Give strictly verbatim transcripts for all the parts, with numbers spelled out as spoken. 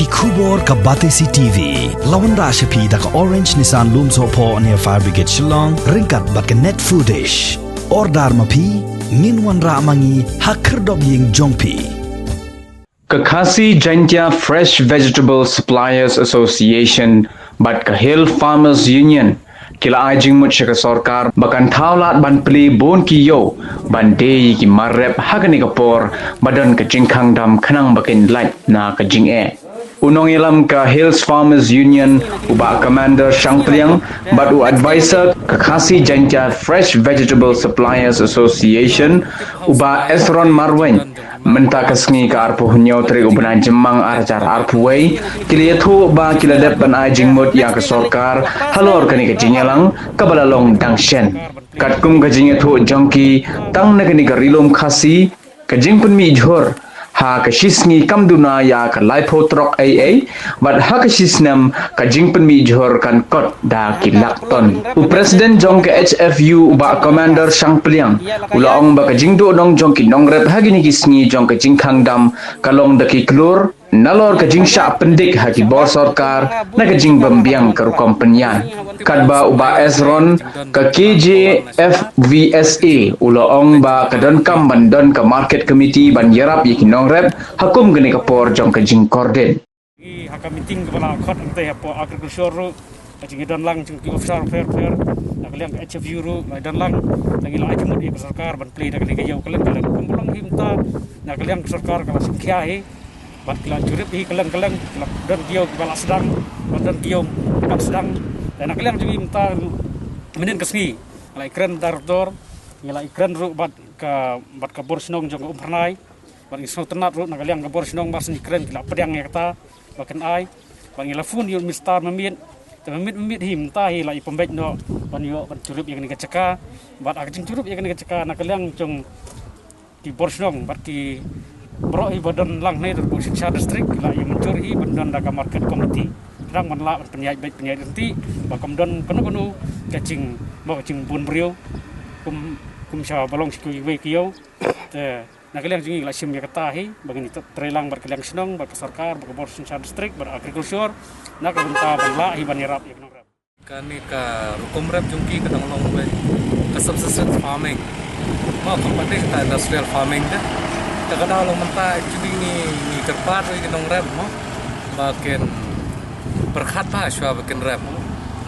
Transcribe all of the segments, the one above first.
Khubor ka Batesi T V la wanrah sha phi da ka Orange Nissan Lumsohphoh near Fire Brigade Shillong, ryngkat bad ka Net Foodish. Order ma phi, ngin wanrah ma ngi ha khyrdop ïing jong phi. Ka Khasi Jaintia Fresh Vegetable Suppliers Association bad ka Hill Farmers Union ki la ai jingmut sha ka sorkar ba kan thaw lad ban plie bun ki ïew ban die ïa ki mar rep ha kane ka por ba don ka jingkhang dam khnang ba kin lait na ka jingeh. U nongïalam ka Hills Farmers Union, u Bah Commander Shangpliang, bad u advisor ka Khasi Jaintia Fresh Vegetable Suppliers Association, u Bah Esron Marwein, mynta ka sngi ka arphew hynñiew tarik u bnai Jymmang arhajar arphew wei, ki la ïathuh ba ki la dep ban ai jingmut ïa ka sorkar halor kane ka jingïalang kaba la long dang shen. Katkum ka jingïathuh jong ki, tang na kane ka Ri Lum Khasi, ka jingpynmih jhur ha ka shi sngi kam duna ïa ka laiphew trok ei ei, bad ha ka shi snem ka jingpynmih jhur kan kot da ki lak ton. U President jong ka H F U, u Bah Commander Shangpliang, u la ong ba ka jingduh nong jong ki nongrep ha kine ki sngi jong ka jingkhang dam ka long da ki klur nalor ka jingshah pyndik ha ki bor sorkar na ka jingbym biang ka rukom pynïaid. Katba u Bah Esron, ka K J F V S A, u la ong ba ka donkam ban don ka market committee ban ïarap ïa ki nongrep ha kum kane ka por jong ka jingkordit. Ngi ha ka meeting kaba la khot hangtei hapoh agriculture ruh, ka jingdon lang jong ki officer pher pher na ka liang ka H F U ruh la don lang. Ngi la ai jingmut ïa ka sorkar ban plie da ka liang ka ïew kylleng kylleng, kumba long hi mynta na ka liang ka sorkar ka la shim khia hi. Bad ki la jurip hi kylleng kylleng, ki la don ki ïew kiba la sdang, bad don ki ïew kiba la sdang. Te na ka liang jong ngi mynta mynnin ka sngi ngi la ïakren dor dor, ngi la ïakren ruh bad ka, bad ka bor shnong jong ka Umphyrnai. Bad ngi sngewtynnat ruh na ka liang ka bor shnong ba sngewkren ki la pdiang ïa kata ba kin ai. Bad ngi la phone ïa u Minister mynmiet, te mynmiet mynmiet hi mynta hi la ïa pynbeit noh ban ïoh ban jurip ïa kane ka jaka. Bad ha ka jingjurip ïa kane ka jaka na ka liang jong ki bor shnong bad ki briew hi ba don lang hangne da u Synshar District, ki la ïa mynjur hi ban don da ka market committee. Khnang ban lah ban pynïaid beit pynïaid ryntih ba kam don kano kano ka jing, ba ka jingbun briew kum, kum sha ba long sha kiwei kiwei ki ïew. Te na ka liang jong ngi la shim ïa kata hi ba ngin ïa trei lang bad ka liang shnong, bad ka sorkar, bad ka bor Synshar District, bad agriculture na ka bynta ban lah hi ban ïarap ïa ki nongrep. Kane ka rukom rep jong ki ka dang long wei ka subsistence farming. Mo, kam pat dei kata industrial farming te. Te ka dang long mynta actually ngi, ngi kyrpad ruh ïa ki nongrep mo ba kin pyrkhat bha shuwa ba kin rep.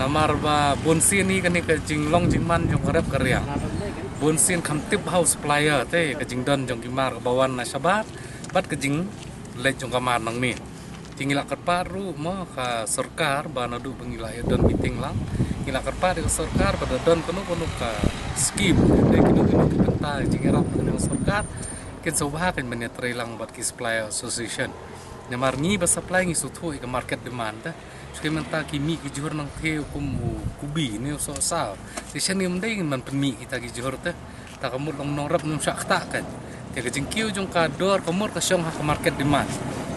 Namar ba bun sien hi kane ka jinglong jingman jong ka rep ka riang. Bun sien kham tip bha u supplier te ka jingdon jong ki mar kaba wan na shabar bad ka jingleit jong ka mar nangne. Te ngi la kyrpad ruh mo ka sorkar ba naduh ba ngi la ïa don meeting lang, ngi la kyrpad ïa ka sorkar ba da don kano kano ka scheme, dei kino kino ki bynta jingïarap na ka sorkar, kin sngewbha kan ban ïa trei lang bad ki supplier association. Namar ngi ba supply ngi sngewthuh ïa ka market demand te. Shu ki mynta ki mih ki jhur nangtei kum u kubi ne u sohsaw. Te shane ym dei ngin ban pynmih kita ki jhur te. Ta ka mut long nongrep ym shah ktah kan. Te ka jingkiew jong ka dor ka mut ka shong ha ka market demand.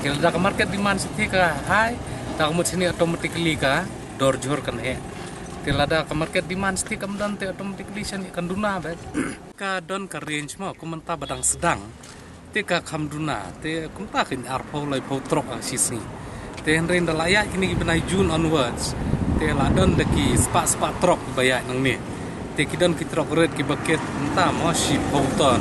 Te lada ka market demand shisha ka high, ta ka mut shane automatically ka dor jhur kan heh. Te lada ka market demand shisha kam don te automatically shane kan duna beit. Ka don ka range mo, kum mynta ba dang sdang. Te ka kham duna, te kumta kin arphew laiphew trok ha shi sngi. Te hynrei ynda la ïaid kine ki bnai June onwards, te la don da ki spah spah trok kiba ïaid nangne. Te ki don ki trok rit kiba kit mynta mo shiphew ton.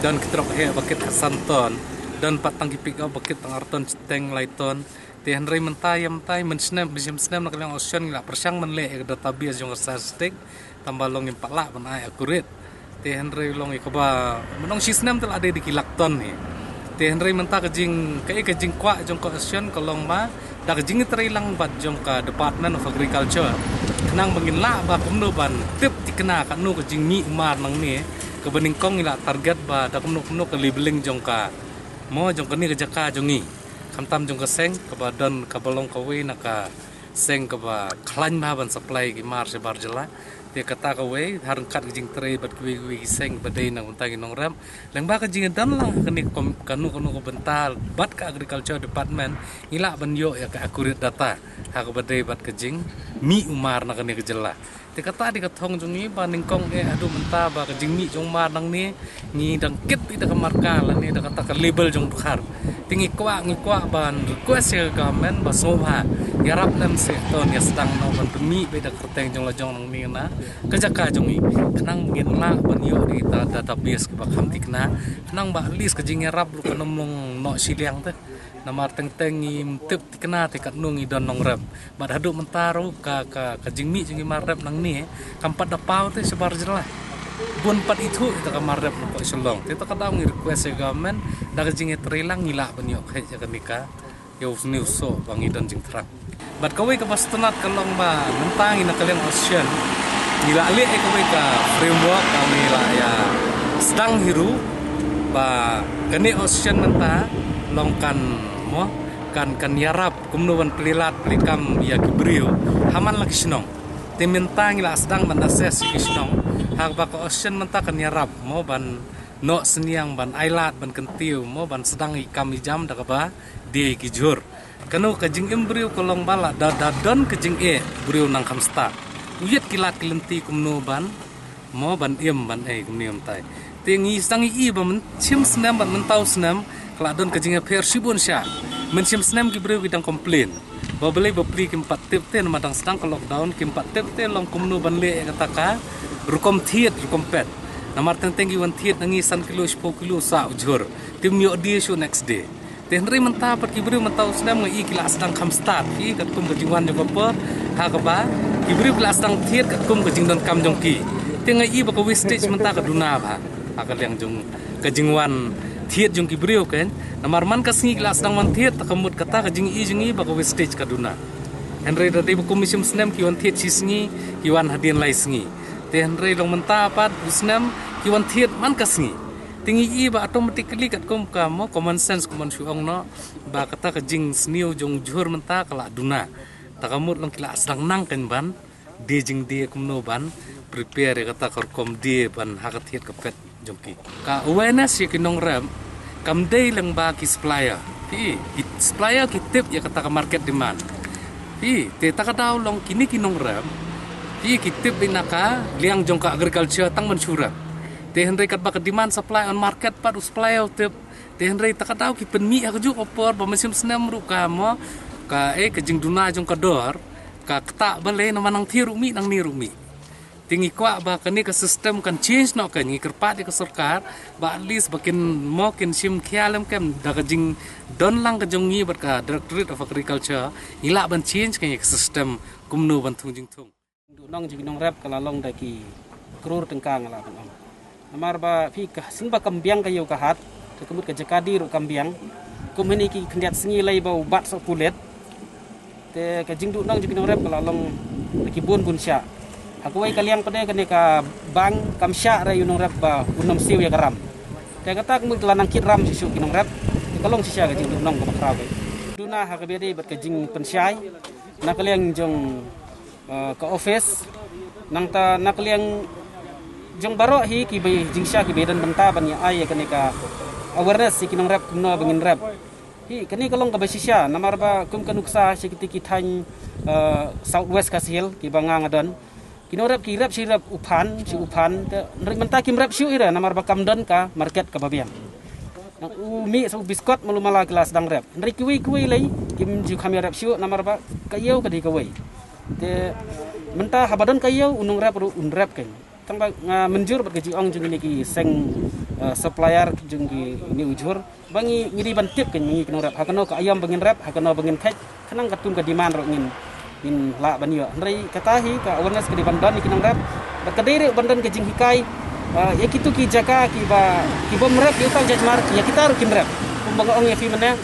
Don ki trok heh ba kit khatsan ton. Don pat tang ki pick up ba kit tang ar ton shiteng lai ton. Te hynrei mynta ïa mynta ïa mynsnem, mynsnem na ka liang auction ngi la pyrshang ban leh ïa ka database jong ka statistic. Tangba long ngim pat lah ban ai accurate. Te hynrei long ïa kaba mynta shi snem te la dei da ki lak ton hi. Te hynrei mynta ka jing, kaei ka jingkwah jong ka auction ka long ba da ka jingtrei lang bad jong ka Department of Agriculture. Khnang ba ngin lah ba kumno ban tip thikna katno ka jingmih mar nangne kaba nyngkong ngi la target ba da kumno kumno ka labelling jong ka mo jong kane ka jaka jong ngi. Khamtam jong ka seng kaba don kaba long kawei na ka seng kaba khlaiñ bha ban supply ki mar shabar jylla. Te kata kawei ha ryngkat ka jingtrei bad kiwei kiwei ki seng ba dei na ka bynta ki nongrep. Lyngba ka jingdon lang ha kane ka kom-, kano kano ka bynta bad ka agriculture department ngi lah ban ïoh ïa ka accurate data ha kaba dei bad ka jingmih u mar na kane ka jylla. Te kata dei ka thong jong ngi ba nyngkong eh haduh mynta ba ka jingmih jong mar nangne ngi dang kit ïa da ka marka lane da kata ka label jong u dkhar. Te ngi kwah, ngi kwah ban request ïa ka government ba sngewbha ïarap lem seh to, ïa sdang noh ban pynmih beit da kyrteng jong la jong nangne na ka jaka jong ngi, khnang ngin lah ban ïoh ïa kita database kiba kham thikna, khnang ba at least ka jingïarap ruh kan ym long noh shiliang te. Namar teng teng ngim tip thikna te katno ngi don nongrep. Bad haduh mynta ruh ka, ka, ka jingmih jong ngi mar rep nangne kam pat da paw te shabar jylla. Bun pat ithuh ïa ka mar rep na pdeng Shillong. Te to ka daw ngi request ïa government da ka jingïatreilang lang ngi lah ban ïoh kheit ïa kane ka, ïa une u soh ba ngi don jingthrang. Bad kawei kaba sngewtynnat ka long ba mynta ngi na ka liang Aussien ngi la leh ïa kawei ka framework ba ngi la ïa sdang hi ruh ba kane Aussien mynta long kan, mo, kan, kan ïarap kumno ban plie lad plie kam ïa ki briew ha man la ki shnong. Te mynta ngi la sdang ban assess ïa ki shnong ha kaba ka Aussien mynta kan ïarap, mo, ban noh synñiang, ban ai lad, ban kyntiew, mo, ban sdang ïa ki kam ïa jam da kaba die ïa ki jhur. Kano ka jingim briew ka long ba la da, da don ka jingeh briew nang kham stad. U ïit ki lad ki lynti kumno ban, mo, ban im, ban ei kumne kumtai. Te ngi sdang ïohi ba mynshim snem bad mynta u snem ka la don ka jingïapher shibun sha. Mynshim snem ki briew ki dang complain ba balei bapli kim pat tip te, namar dang sdang ka lockdown, kim pat tip te long kumno ban leh ïa kata ka rukom thied rukom pet. Namar teng teng ki wan thied na ngi san kilo, shiphew kilo sa u jhur. Te ym ïoh die shuh next day. Te hynrei mynta pat ki briew mynta u snem nga ïohi ki la sdang kham stad hi katkum ka jingwan jong ka por, ha kaba ki briew ki la sdang thied katkum ka jingdonkam jong ki. Te nga ïohi ba ka wastage mynta ka duna bha ha ka liang jong ka jingwan thied jong ki briew, kan. Namar man ka sngi ki la sdang wan thied, ta ka mut kata ka jingïohi jong ngi ba ka wastage ka duna. Hynrei da dei ba kum mynshim snem ki wan thied shi sngi, ki wan hadien lai sngi. Te hynrei long mynta pat u snem ki wan thied man ka sngi. Te ngi ïohi ba automatically katkum ka, mo, common sense kumban shu ong noh ba kata ka jingsniew jong u jhur mynta ka la duna. Ta ka mut long ki la sdang nang, kan, ban die jingdie kumno ban prepare ïa kata ka rukom die ban ha ka thied ka pet jong ki. Ka awareness ïa ki nongrep kam dei lang ba ki supplier. Ki, ki supplier ki tip ïa kata ka market demand. Ki, te ta ka daw long kine ki nongrep, ki, ki tip ïa na ka liang jong ka agriculture tang ban shu rep. Te hynrei katba ka demand supply on market pat u supplier u tip. Te hynrei ta ka daw ki pynmih ha kajuh ka por ba mynshim snem ruh ka, mo, ka, eh, ka jingduna jong ka dor ka ktah balei, namar nang thied ruh mih, nang nie ruh mih. Te ngi kwah ba kane ka system kan change noh, kan, ngi kyrpad ïa ka sorkar ba at least ba kin, mo, kin shim khia lem, kan, da ka jingdon lang ka jong ngi bad ka Directorate of Agriculture, ngi lah ban change kane ka system kumno ban thung jingthung. Jingduhnong jong ki nongrep ka la long da ki klur tyngka, nga lah ban ong. Namar ba phi, ka sien ba kam biang ka ïew ka hat, te ka mut ka jaka die ruh kam biang. Kum hynne ki khyndiat sngi lei ba u bat sa u pulit. Te ka jingduhnong jong ki nongrep ka la long da ki bun bun shah. Ha kawei ka liang pat de kane ka bank kam shah re ïa u nongrep ba un ym siew ïa ka ram. Te kata ka mut ka la nang kit ram shisha ki nongrep. Te ka long shisha ka jingduhnong kaba khraw. Duna ha kaba ïadei bad ka jingpynshai na ka liang jong, eh, ka office, nangta na ka liang jong baroh hi kiba jingshisha kiba don bynta ban ïa ai ïa kane ka awareness ïa ki nongrep kumno ba ngin rep. Hi, kane ka long kaba shisha, namar ba kum ka nuksa sha kiti ki thaiñ, eh, South West Khasi Hills kiba nga nga don. Ki nongrep ki rep shi rep u phan, shi u phan, te hynrei mynta kim rep shuh ïa re namar ba kam don ka market kaba biang. Nang u mih sa u biskot malu mala ki la sdang rep. Hynrei kiwei kiwei lei kim ju kham ïa rep shuh namar ba ka ïew ka dei kawei. Te mynta haba don ka ïew u nongrep ruh un rep, kan. Tang ba nga mynjur bad ka jingong jong kine ki seng, eh, supplier jong kine u jhur ba ngi, ngi dei ban tip, kan, ngi ki nongrep ha kano ka aïom ba ngin rep, ha kano ba ngin kheit, khnang katkum ka demand ruh ngin, ngin lah ban ïoh. Hynrei kata hi ka awareness ka dei ban don ïa ki nongrep bad ka dei ruh ban don ka jinghikai, eh, ïa kito ki jaka kiba, ki bym rep ïa uta u jaitbynriew, ïa kita ruh kin rep. Kumba nga ong ïa phi mynne,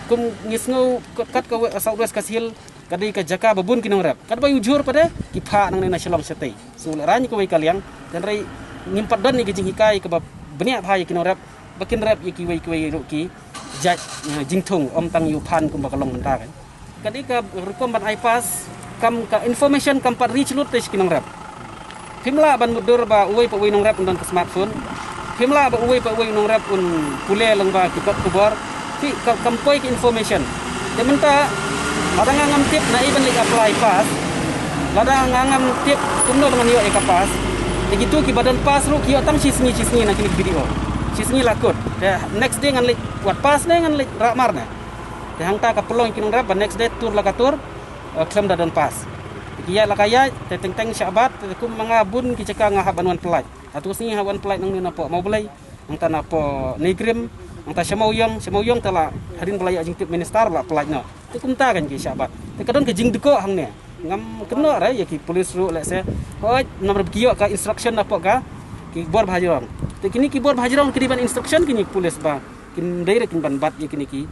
kum ngi sngew kat, kat ka we-, South West Khasi Hills ka dei ka jaka ba bun ki nongrep. Katba u jhur pat de ki phah nangne na Shillong shatei. Sngewlehraiñ kawei ka liang, hynrei ngim pat don ïa ka jinghikai kaba bniah bha ïa ki nongrep ba kin rep ïa kiwei kiwei ruh ki jait, eh, jingthung, ym tang ïa u phan kumba ka long mynta, kan. Ka dei ka rukom ban ai pass, kam, ka information kam pat reach lut te sha ki nongrep. Phim lah ban mutdur ba uwei pa uwei u nongrep un don ka smartphone. Phim lah ba uwei pa uwei u nongrep un pule lyngba ki kot khubor. Phi, ka, kam poi ka information. Te mynta lada nga ngam tip na ei ban leit apply pass, lada nga ngam tip kumno ba ngan ïoh ïa ka pass, te kito kiba don pass ruh ki ïoh tang shi sngi shi sngi na kine ki B D O. Ki sngi la kut. Te next day ngan leit wad pass ne ngan leit rah mar ne. Te hangta ka pynlong ki nongrep ba next day tur la ka tur, eh, khlem da don pass. Te ki ïaid la ka ïaid, te teng teng shah bat, te kum ma nga bun ki jaka nga hap ban wan pyllait. Hato ka sngi hap wan pyllait nangne napoh Mawblei, nangta napoh Nongrim, nangta sha Mawiong, sha Mawiong te la hadien ba la ïoh jingtip minister la pyllait noh. Te kumta kan ki shah bat. Te ka don ka jingdukok hangne. Ngam kynnoh re ïa ki police ruh lehse. Hooid namar ba ki ïoh ka instruction napoh ka ki bor bha jrong. Te kine ki bor bha jrong ki dei ban instruction kine ki police ba kim dei re kin ban bat ïa kine ki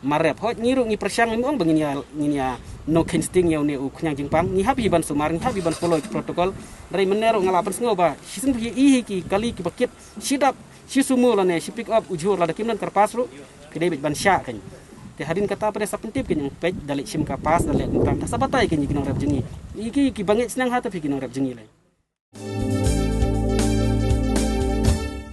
mar rep. Hooid ngi ruh ngi pyrshang, ngim ong ba ngin ïa, ngin ïa nongkheiñ sting ïa une u khñiang jingpang. Ngi hap hi ban sumar, ngi hap hi ban follow ki protocol. Hynrei mynne ruh nga la pynsngew ba shisien phi ïohi hi ki kali kiba kit shi dap, shi sumo lane shi pick up u jhur, lada kim don ka pass ruh phi dei beit ban shah kan. Te hadien kata pat sa pyntip kan, ïeng peit da leit shim ka pass, da leit kumta, sa batai kan ïa ki nongrep jong ngi. Ïa ki, kiba ngeit sniang ha, te phi ki nongrep jong ngi lei.